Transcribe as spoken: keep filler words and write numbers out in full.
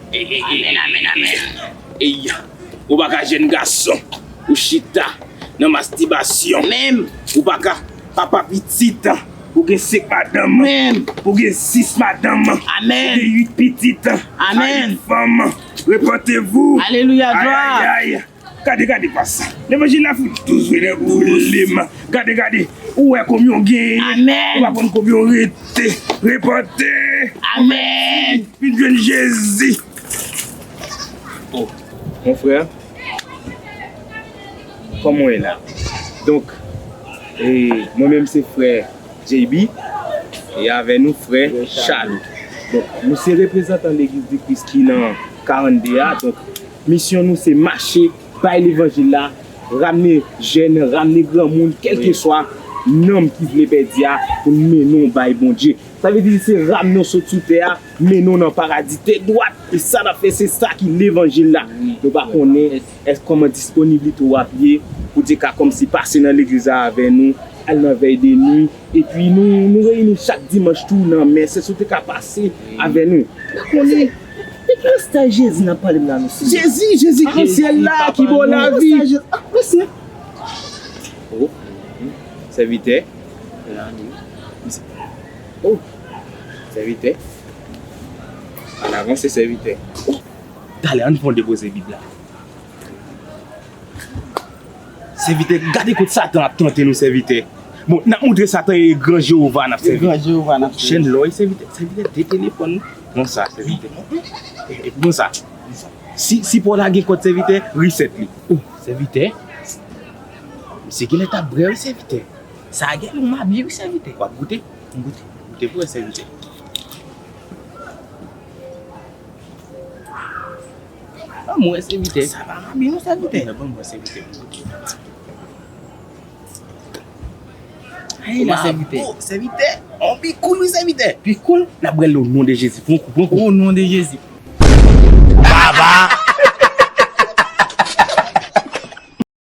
Amèn, amèn, amèn. Eya, ou pa ka jèn gason, ou chita nan mastibasyon. Menm. Ou pa ka papa pitit, ou gen senk madanm. Menm. Ou gen sis madanm. Amèn. Ou gen uit pitit. Amèn. Ay, fanm, repentez-vous. Alelouya, glwa. Ay, ay, ay. Gade, gade pa sa. Levanjil la fout dous vre nan boule m. Gade, gade. Ou wè konbyen w genyen. Amèn. Ou pa konn konbyen w rete. Repante. Amèn. Vin jwenn Jezi. Oh, mon frè, kòman w ye la? Donk, e, mwen menm se frè J B, e avè nou frè Charles. Donk, nou se reprezantan Legliz de Kris ki nan karannde a. Donk, misyon nou se mache, bay levanjil la, ramne jèn, ramne granmoun, kèlkeswa nanm ki vle pèdi a, pou n mennen w bay Bondye. Sa vle di se ramne w sot sou tè a, mennen w nan paradi tèt dwat. E sa n ap fè, se sa ki levanjil la. Nou pa konnen èske kòman disponiblite w ap ye pou te ka kòmsi pase nan legliz la avè nou, al nan vèy de nwi. Epi nou, nou reyini chak dimanch tou nan mès. Èske w te ka pase avè nou? Pa konnen. De ki restay Jezi n ap pale m la, mesye? Jezi, Jezi ki nan syèl la, ki ba w lavi. Restay Jezi. Ah, mesye. Oh, sèvitè. Oh, sèvitè. Ann avanse, sèvitè. Talè, ann fè yon depoze Bib la. Sèvitè, gade kot Satan ap tante nou, sèvitè. Bon, n ap montre Satan e gran Jewova n ap sèvi. E gran Jewova n ap sèvi. Jèn lòy, sèvitè, sèvitè, de telefòn. Pran sa, sèvitè. E, e, pran sa. Si, si pa w lage kòd, sèvitè, reset li. Oh, sèvitè. Misye genlè t ap bwè, wi, sèvitè. Sa a genlè yon mabi, wi, sèvitè. W ap goute? M goute. Goute pou wè, sèvitè. Ban mwen, sèvitè. Sa pa mabi non, sèvitè. Ban mwen, sèvitè. Ay la, sèvitè. Oh, sèvitè. On pi koul, wi, sèvitè. Pi koul? N ap bwè l o non de Jezi. Pran kou, pran kou. O non de Jezi. Baba,